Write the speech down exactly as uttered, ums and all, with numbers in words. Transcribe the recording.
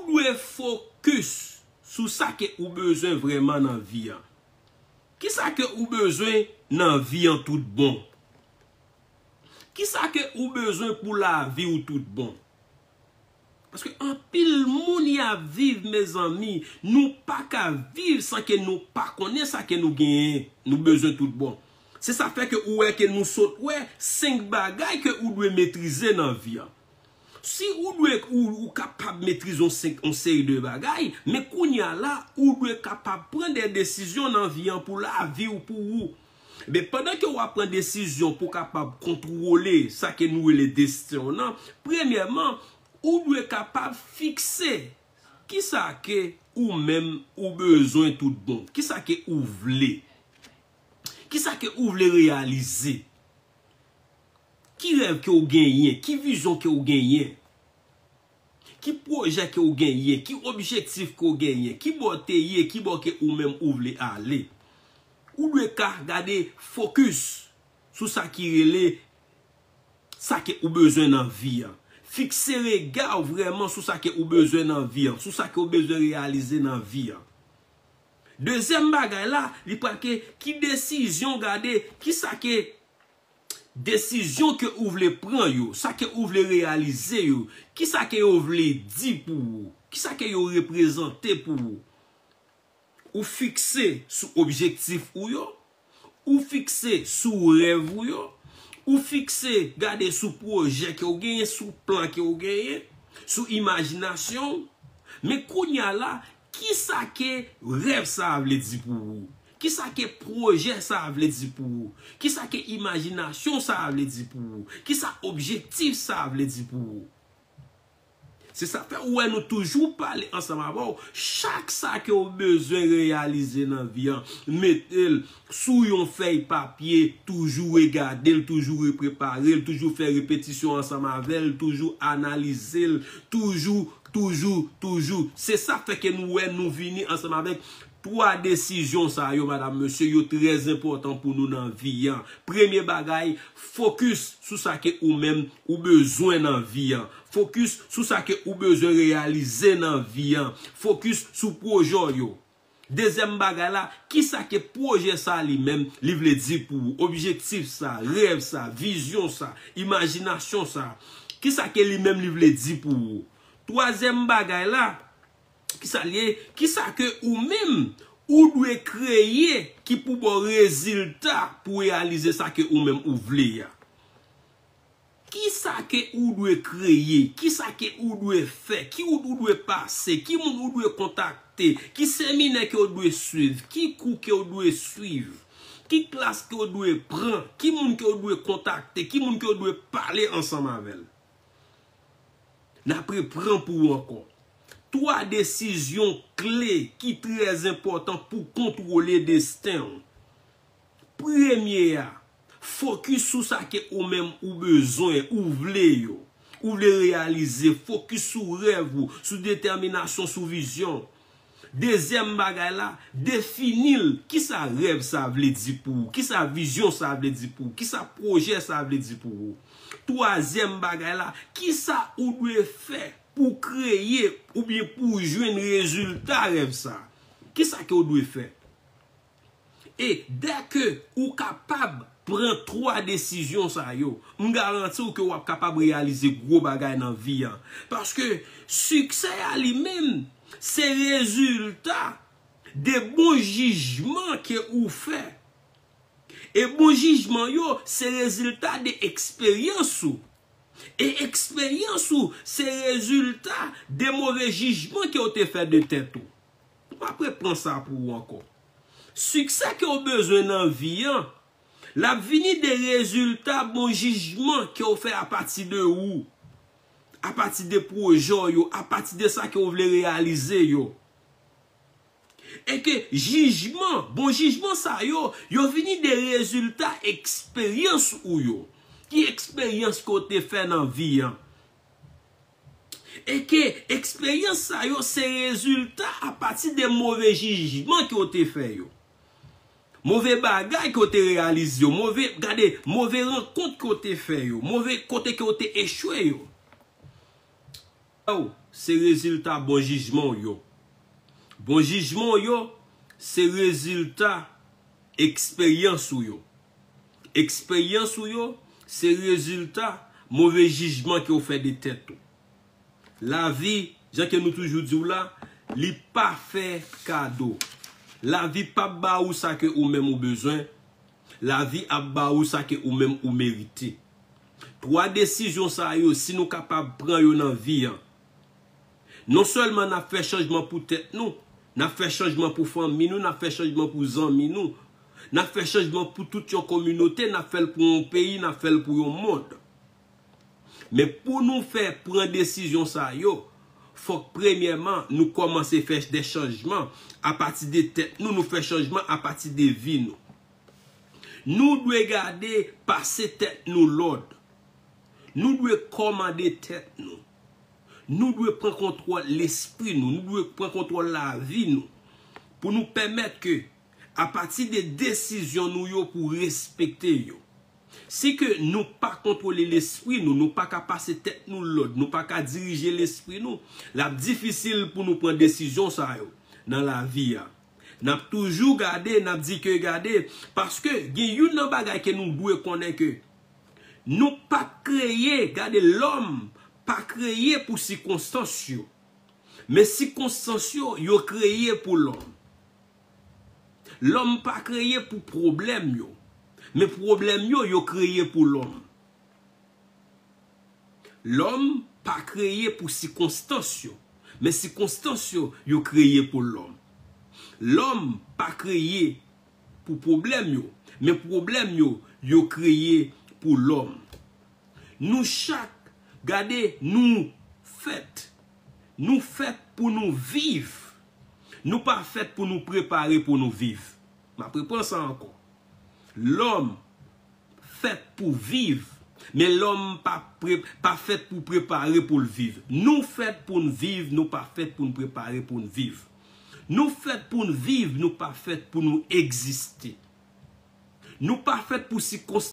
Ou dwe fokis sou sa ke ou bezwen vrèman nan vi an. Kisa ke ou bezwen nan vi an tout bon? Kisa ke ou bezwen pou lavi w tout bon? Paske anpil moun y ap viv, mezanmi, nou pa ka viv san ke nou pa konnen sa ke nou genyen, nou bezwen tout bon. Se sa fè ke ou wè ke nou sot wè senk bagay ke ou dwe metrize nan vi an. Si ou dwe, ou, ou kapab metrize yon senk, yon seri de bagay, men kounye a la, ou dwe kapab pran de desizyon nan vi an pou lavi w, pou ou. Men pandan ke w ap pran desizyon pou kapab kontwole sa ke nou rele desten w nan, premyèman, ou dwe kapab fikse kisa ke ou menm ou bezwen tout bon, kisa ke ou vle, kisa ke ou vle reyalize. Ki rèv ke w genyen? Ki vizyon ke w genyen? Ki pwojè ke w genyen? Ki objektif ke w genyen? Ki bò w te ye? Ki bò ke ou menm ou vle ale? Ou dwe ka gade fokis sou sa ki rele sa ke ou bezwen nan vi an. Fikse rega w vrèman sou sa ke ou bezwen nan vi an, sou sa ke ou bezwen reyalize nan vi an. Dezyèm bagay la, li pral ke ki desizyon, gade, kisa ke desizyon ke ou vle pran yo, sa ke ou vle reyalize yo, kisa ke yo vle di pou ou, kisa ke yo reprezante pou ou. Ou fikse sou objektif ou yo, ou fikse sou rèv ou yo, ou fikse gade sou pwojè ke w genyen, sou plan ke w genyen, sou imajinasyon w. Men kounye a la, kisa ke rèv sa a vle di pou ou? Kisa ke pwojè sa a vle di pou ou? Kisa ke imajinasyon sa a vle di pou ou? Kisa objektif sa a vle di pou ou? Se sa fè ou wè nou toujou pale ansanm avè w. Chak sa ke w bezwen reyalize nan vi an, mete l sou yon fèy papye, toujou regade l, toujou reprepare l, toujou fè repetisyon ansanm avè l, toujou analize l, toujou, toujou, toujou. Se sa fè ke nou wè nou vini ansanm avèk twa desizyon sa yo, madam, mesye, yo trè enpòtan pou nou nan vi an. Premye bagay, fokis sou sa ke ou menm ou bezwen nan vi an. Fokis sou sa ke ou bezwen reyalize nan vi an. Fokis sou pwojè w yo. Dezyèm bagay la, kisa ke pwojè sa li menm li vle di pou ou? Objektif sa, rèv sa, vizyon sa, imajinasyon sa. Kisa ke li menm li vle di pou ou? Twazyèm bagay la, kisa l ye? Kisa ke ou menm ou dwe kreye ki pou ba w rezilta pou reyalize sa ke ou menm ou vle a? Kisa ke ou dwe kreye? Kisa ke ou dwe fè? Ki wout ou dwe pase? Ki moun ou dwe kontakte? Ki seminè ke ou dwe swiv? Ki kou ke ou dwe swiv? Ki klas ke ou dwe pran? Ki moun ke ou dwe kontakte? Ki moun ke ou dwe pale ansanm avè l? N ap repran pou ou ankò. Twa desizyon kle ki trè enpòtan pou kontwole desten w. Premye a, fokis sou sa ke ou menm ou bezwen, ou vle yo. Ou vle reyalize, fokis sou rèv ou, sou detèminasyon, sou vizyon. Dezyèm bagay la, defini l. Kisa rèv sa vle di pou ou? Kisa vizyon sa vle di pou ou? Kisa pwojè sa vle di pou ou? Twazyèm bagay la, kisa ou dwe fè pou kreye oubyen pou jwenn rezilta rèv sa? Kisa ke ou dwe fè? E dèke ou kapab pran twa desizyon sa yo, m garanti w ke w ap kapab reyalize gwo bagay nan vi an. Paske siksè a li menm, se rezilta de bon jijman ke ou fè. E bon jijman yo, se rezilta de eksperyans ou. E eksperyans ou, se rezilta de move jijman ke w te fè de tèt ou. M ap repran sa pou ou ankò. Siksè ke w bezwen nan vi an, l ap vini de rezilta bon jijman ke w fè apati de ou, apati de pwojè w yo, apati de sa ke w vle reyalize yo. E ke jijman, bon jijman sa yo, yo vini de rezilta eksperyans ou yo. Ki eksperyans ke w te fè nan vi an? E ke eksperyans sa yo se rezilta apati de move jijman ke w te fè yo. Move bagay ke w te reyalize yo. Move, gade, move rankont ke w te fè yo. Move kote ke w te echwe yo. Oh, se rezilta bon jijman w yo. Bon jijman w yo se rezilta eksperyans ou yo. Eksperyans ou yo se rezilta move jijman ke w fè de tèt ou. Lavi, jan ke nou toujou di w la, li pa fè kado. Lavi p ap ba ou sa ke ou menm ou bezwen. Lavi ap ba ou sa ke ou menm ou merite. Twa desizyon sa yo, si nou kapab pran yo nan vi an, non sèlman n ap fè chanjman pou tèt nou, n ap fè chanjman pou fanmi nou, n ap fè chanjman pou zanmi nou, n ap fè chanjman pou tout yon kominote, n ap fè l pou yon peyi, n ap fè l pou yon mond. Men pou nou fè pran desizyon sa yo, fòk premyèman nou kòmanse fè de chanjman apati de tèt nou, nou fè chanjman apati de vi nou. Nou dwe gade pase tèt nou lòd. Nou dwe kòmande tèt nou. Nou dwe pran kontwòl lespri nou. Nou dwe pran kontwòl lavi nou. Pou nou pèmèt ke, apati de desizyon nou yo pou respekte yo. Si ke nou pa kontwole lespri nou, nou pa ka pase tèt nou lòd, nou pa ka dirije lespri nou, l ap difisil pou nou pran desizyon sa yo nan lavi a. N ap toujou gade, n ap di ke gade, paske gen youn nan bagay ke nou dwe konnen ke nou pa t kreye, gade, lòm pa kreye pou sikonstans yo. Men sikonstans yo, yo kreye pou lòm. Lòm pa kreye pou pwoblèm yo. Men pwoblèm yo, yo kreye pou lòm. Lòm pa kreye pou sikonstans yo. Men sikonstans yo, yo kreye pou lòm. Lòm pa kreye pou pwoblèm yo. Men pwoblèm yo, yo kreye pou lòm. Nou chak, gade, nou fèt. Nou fèt pou nou viv. Nou pa fèt pou nou prepare pou nou viv. M ap reprann sa ankò. Lòm fèt pou viv, men lòm pa pre, pa fèt pou prepare pou l viv. Nou fèt pou n viv, nou pa fèt pou n prepare pou n viv. Nou fèt pou n viv, nou pa fèt pou nou egziste. Nou pa fèt pou sikonstans